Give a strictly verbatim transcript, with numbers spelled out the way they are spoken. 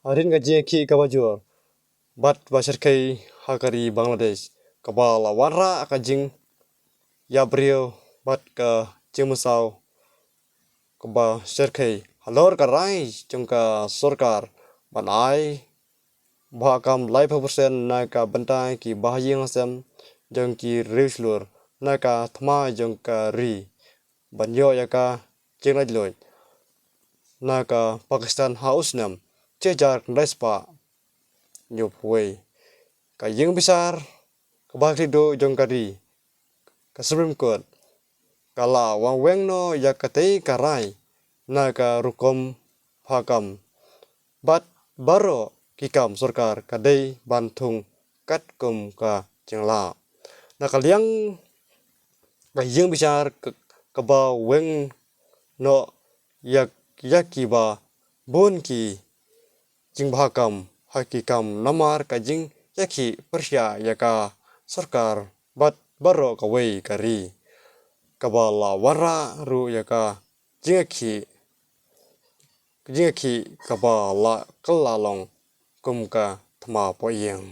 Hadien ka jingïakhih kaba jur bad ba shyrkhei ha ka ri Bangladesh, kaba la wanrah ka jingïap briew bad ka jingmynsaw kaba shyrkhei, halor ka rai jong ka sorkar ban ai bhah kam laiphew percent na ka bynta ki bahaïing hasem jong ki riewshlur na ka thma jong ka ri ban ïoh ïa ka jinglaitluid na ka Pakistan ha u snem shi hajar khyndai spah hynñiewphew wei. Ka ïingbishar kaba khlieh duh jong ka ri, ka Supreme Court, ka la wan weng noh ïa katei ka rai na ka rukom bhah kam bad baroh ki kam sorkar ka dei ban thung katkum ka jinglah. Na ka liang ka ïingbishar ka, kaba weng noh ïa, ïa kiba bun ki jingbhah kam ha ki kam namar ka jingïakhih pyrshah ïa ka sorkar bad baroh kawei ka ri, kaba la wanrah ruh ïa ka jingïakhih, jingïakhih kaba la kylla long kum ka thma pohïing.